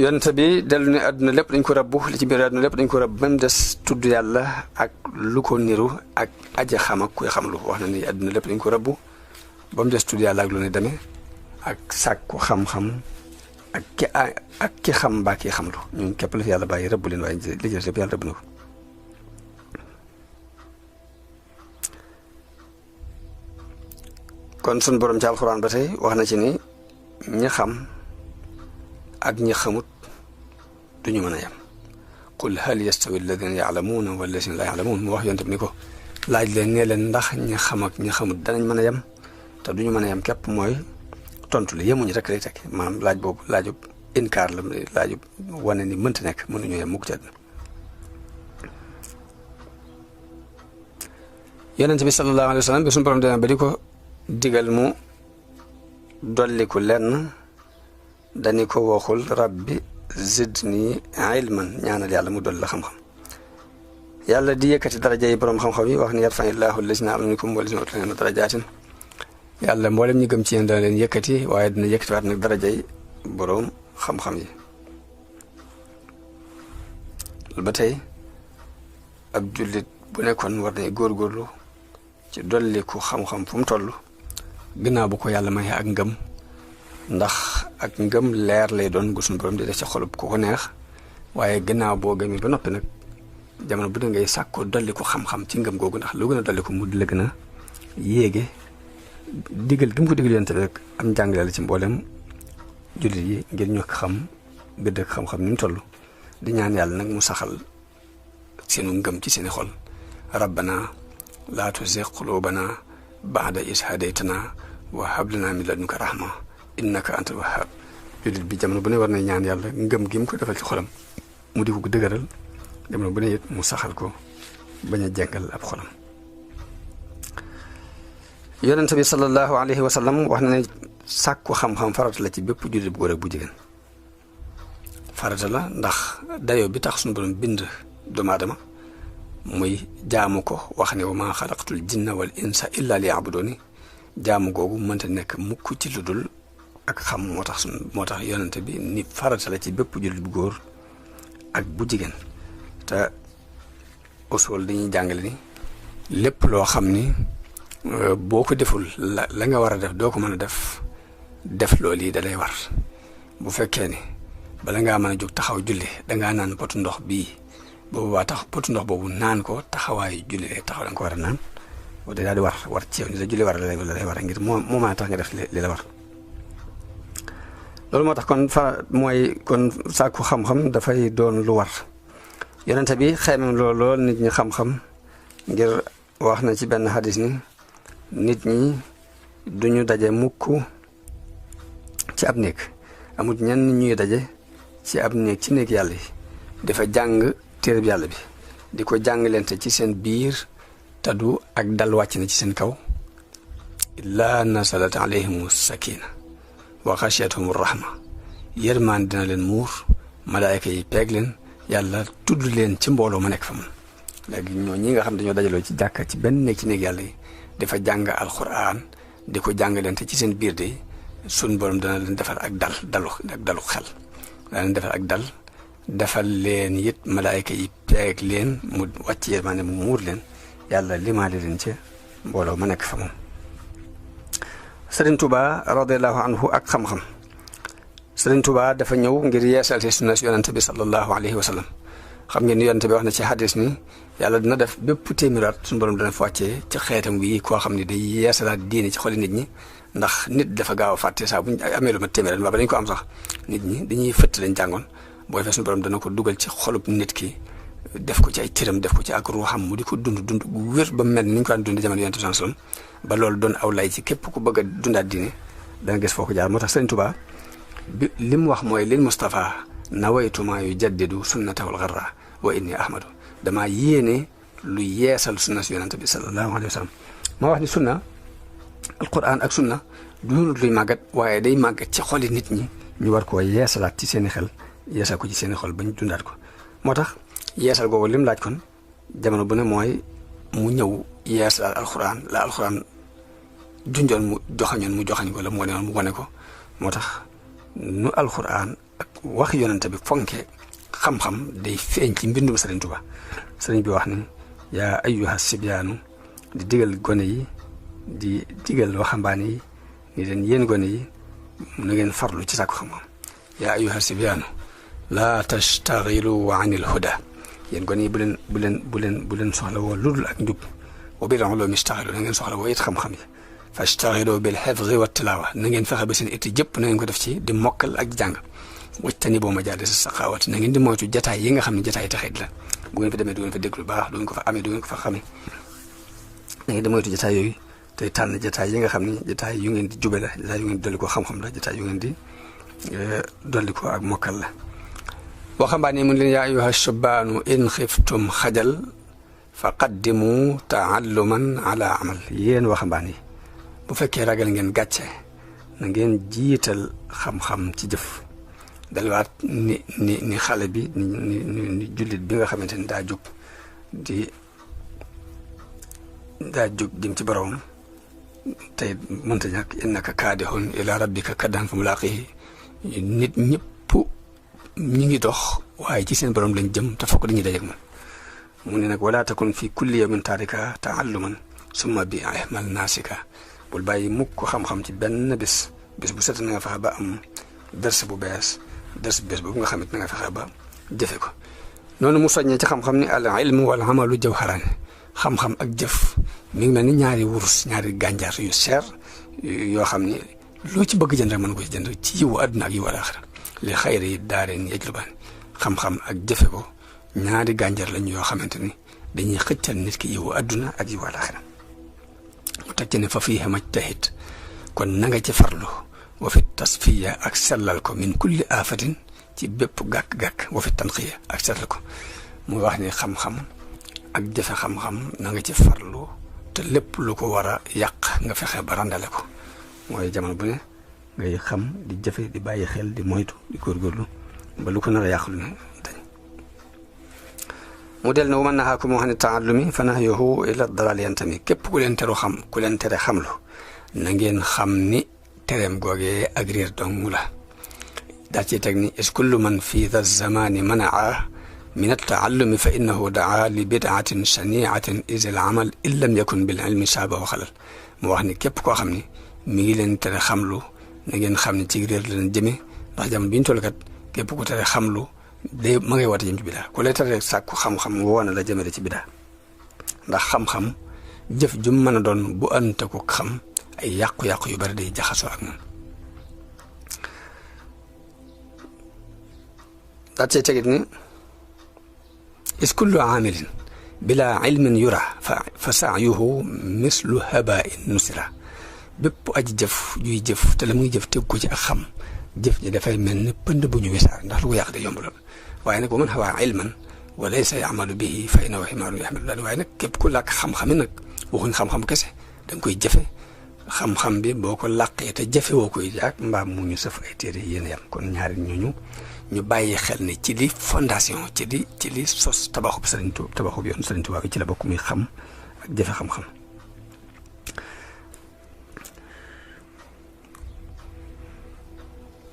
yonent bi dellu ne àdduna lépp dañ ko rabbu li ci biir àdduna lépp dañ ko rabb ba mu des tudd yàlla ak lu ko niru ak aja xam ak kuy xam lu wax na ni àdduna lépp dañ ko rabbu ba mu des tudd yàlla ak lu ne demee ak sàkku xam-xam ak ki xam mbaa ki xam lu ñun képp la fi yàlla bàyyi rëbb leen waaye li ci des lépp yàlla rëbb na ko kon sun borom ci alxuraan ba tey wax na ci ni ñi xam ak ñi xamut duñu mën a yem qul hal yastawi alladina yaalamuuna walladina laa yaalamuun mu wax yonte bi ni ko laaj leen nee leen ndax ñi xam ak ñi xamut danañ mën a yem te duñu mën a yem képp mooy tontu la yemuñu rek lay teg maanaam laaj boobu laajub inkaar la laajub wane ni mënta nekk mënuñu yem mukk ci àdduna yonente bi sallallahu alayhi wa sallam bi suñu borom demee ba di ko digal mu dolliku lenn dañu ko waxul rabbi zidni ilman ñaanal yàlla mu dolli la xam-xam yàlla di yëkkati daraja yi borom xam-xam yi wax ni yarfa'illaahu llaziina aamanu minkum wallaziina uutul ilma darajaatin yàlla mboolem ñi gëm ci yéen dana leen yëkkati waaye dina yëkkati waat nag daraja yi borom xam-xam yi ba tey ab jullit bu nekkoon war nañ góorgóorlu ci dolliku xam-xam fu mu toll ginnaaw bu ko yàlla may ak ngëm ndax ak ngëm leer lay doon gu suñu borom di def ci xolub ku ko neex waaye ginnaaw boo gëmee ba noppi nag jamono bu ne ngay sàkkoo dolli ko xam-xam ci ngëm googu ndax lu gën a dolli ko mu di la gën a yéege digal gi mu ko digal yonte bi rek am njàngale la ci mboolem jullit yi ngir ñu xam gëdd ak xam-xam ni mu toll di ñaan yàlla nag mu saxal seenu ngëm ci seeni xol rabbana laa tuzigh qulubana ba'da iz hadaytana wa hab lana min ladunka rahma innaka antal wahhab jullit bi jamono bu ne war na ñaan yàlla ngëm gi mu ko defal ci xolam mu di ko dëgëral jamono bu ne it mu saxal ko bañ a jàngal ab xolam yonent bi sallallahu alayhi wa sallam wax na ne sàkku xam-xam farata la ci bépp jullit bu góor ak bu jigéen farata la ndax dayoo bi tax suñu borom bind doomu aadama muy jaamu ko wax ne wa maa xalaqtul jinna wal insa illa liya'buduni jaamu googu mënta nekk mukk ci lu dul ak xam moo tax yonente bi ni farata la ci bépp jullit bu góor ak bu jigéen te usul dañuy jàngale ni lépp loo xam ni boo ko deful la nga war a def doo ko mën a def loolu yi da lay war bu fekkee ni bala ngaa mën a jóg taxaw julli dangaa naan potu ndox bii boobu waa tax potu ndox boobu naan ko taxawaayu julli lay taxaw da nga ko war a naan boo daal di war ci yow ni la julli war la lay war ngir moo mën a tax nga def li la war loolu moo tax kon sàkku xam-xam dafay doon lu war yonente bi xeymem lool nit ñi xam-xam ngir wax na ci benn xadis ni nit ñi duñu daje mukk ci ab néeg amul ñenn ñuy daje ci ab néeg ci néeg yàlla yi dafa jàng téereb yàlla bi di ko jàngalante ci seen biir te du ak dal wàcc na ci seen kaw illaa nasalat alayhimu sakina wa xashiyatuhum rahma yërmaan dina leen muur malaayka yi peeg leen yàlla tudd leen ci mbooloo ma nekk fa mun léegi ñoo ñi nga xam dañoo dajaloo ci jàkka ci benn néeg ci néeg yàlla yi dafa jàng alquran di ko jàngalante ci seen biir de sun borom dana leen defal ak dalu xel dana leen defal ak dal defal leen it malaayka yi peeg leen mu wàcc yërmaane mu muur leen yàlla limaale leen ca mbooloo ma nekk fa moom Sëriñ Tuubaa radiallahu anhu ak xam-xam Sëriñ Tuubaa dafa ñëw ngir yeesal ci sunna si yonente bi sallallahu alayhi wa sallam xam ngeen ni yonente bi wax na ci hadis ni yàlla dina def bépp téeméeraat suñu borom dana fa wàccee ci xeetam wi koo xam ne day yeesalaat diine ci xoli nit ñi ndax nit dafa gaaw a fàtte saa bu ñu amee lu ma téeméeraat ba dañu ko am sax nit ñi dañuy fëtt lañ jàngoon boo defee suñu borom dana ko dugal ci xolub nit ki def ko ci ay cëram def ko ci ak ruuxam mu di ko dund gu wér ba mel ni ñu ko daan dund jamono yonente bi sallam ba loolu doon aw lay ci képp ku bëgg a dundaat diine dana gis foo ko jaar moo tax Sëriñ Tuubaa bi li mu wax mooy lil Mustafa nawaytu maa yujaddidu sunnatahul gharra wa inni ahmadu damaa yéene lu yeesal sunna si yonente bi sallallahu alayhi wa sallam maa wax ni sunna alquran ak sunna doonut luy màggat waaye day màggat ci xoli nit ñi ñu war koo yeesalaat ci seeni xel yeesal ko ci seeni xol bañ dundaat ko moo tax yeesal googu lim laaj kon jamono bu ne mooy mu ñëw yeesalaat alquran la alquran junjoon mu joxañ ko la mu wane ko moo tax nu alquran ak wax yonent bi fonke xam-xam day feeñ ci mbindum Sëriñ Tuubaa sëriñ bi wax ni yaa ayyuha sibyaanu di digal gone yi di digal waxambaane yi ni leen yéen gone yi na ngeen farlu ci sàkku xam-xam yaa ayyuha sibyaanu laa tastaxilu anil huda yéen gone yi bu leen soxla woo ludul ak njub wa bil ulumi istaxilu na ngeen soxla woo it xam-xam yi fastaxilu bil xifzi wa tilaawa na ngeen fexe ba seen itti jëpp na ngeen ko def ci di mokkal ak jàng wajtani boo ma jaade sa saqaawat na ngeen di moytu jataay yi nga xam ne jataay taxit la bu ngeen fa demee du ngeen fa dégg lu baax du ngeen ko fa amee du ngeen ko fa xamee na ngeen di moytu jataay yooyu tey tànn jataay yi nga xam ne jataay yu ngeen di jube la jataay yu ngeen di dolli ko xam-xam la jataay yu ngeen di dolli ko ak mokkal la waxambaane mun leen yaa ayyuha shubaanu in xiftum xajal fa qaddimu taalluman ala amal yéen waxambaane yi bu fekkee ragal ngeen gàcce na ngeen jiital xam-xam ci jëf dalwaat ni xale bi ni jullit bi nga xamante ni daa jóg jëm ci boroom tey mënta ñàkk innaka kaadihun ila rabbika kaddan fa mulaaqihi nit ñëpp ñi ngi dox waaye ci seen borom lañ jëm te fokk dañuy dajeek man mu ne nag wala takun fi kulli yawmin taarika taalluman summa bi ihmal naasika bul bàyyi mukk xam-xam ci benn bés bu set na nga fexe ba am ders bu bees boobu nga xamante na nga fexe ba jëfe ko noonu mu soññee ci xam-xam ni al ilmu wal amalu jawharaan xam-xam ak jëf mi ngi mel ni ñaari wurus ñaari gànjar yu seer yoo xam ni loo ci bëgg jënd rek mën ko ci jënd ci yiwu àdduna ak yiwu alaaxira li xayri daareen yajlubaan xam-xam ak jëfe ko ñaari gànjar lañ yoo xamante ni dañuy xëccal nit ki yiwu àdduna ak yiwu alaaxira mu teg ci ne fa fiihi majtahid kon na nga ci farlu wa fi tasfiya ak sellal ko min kulli aafatin ci bépp gàkk-gàkk wa fi tanqiya ak sellal ko mu wax ni xam-xam ak jëfe xam-xam na nga ci farlu te lépp lu ko war a yàq nga fexe ba randale ko mooy jamono bu ne ngay xam di jëfe di bàyyi xel di moytu di góorgóorlu ba lu ko nar a yàq lu ne dañ mu del ne wa man nahaakum an taallumi fa nahyuhu ila dalaal yantami képp ku leen tere xamlu na ngeen xam ni tereem googee ak réer dong la daa ci teg ni is kullu man fi dha zamani manaa min altaallumi fa innahu daa li bidaatin shaniatin is al amal in lam yakun bil ilmi saaba wa xalal mu wax ni képp koo xam ni mi ngi leen tere xamlu na ngeen xam ne ci réer la leen jëme ndax jamono bi ñu toll kat képp ku tere xamlu day ma ngay woote jëm ci bidaa ku lay tere sàkku xam-xam woona la jëmale ci bidaa ndax xam-xam jëf ju mën a doon bu ante ko xam ay yàqu-yàqu yu bari day jaxasoo ak moom daat see tegit ni is kullu aamilin bila ilmin yura fa saayuhu mislu habain nusira bépp aji jëf juy jëf te la muy jëf teg ko ci ak xam jëf ji dafay mel ni pënd bu ñu wisaar ndax lu ko yàq day yomb lool waaye nag wa man hawaa ilman wa laysa yamalu bihi fa innahu himaarun yaxmilu daal waaye nag képp ku làkk xam-xami nag waxuñ xam-xam kese da nga koy jëfe xam-xam bi boo ko làqee te jëfe woo koy jaag mbaam mu ñu sëf ay téere yéen yam kon ñaari ñooñu ñu bàyyi xel ne ci li fondation ci li sos tabaxub yoon Sëriñ Tuubaa bi ci la bokk muy xam ak jëfe xam-xam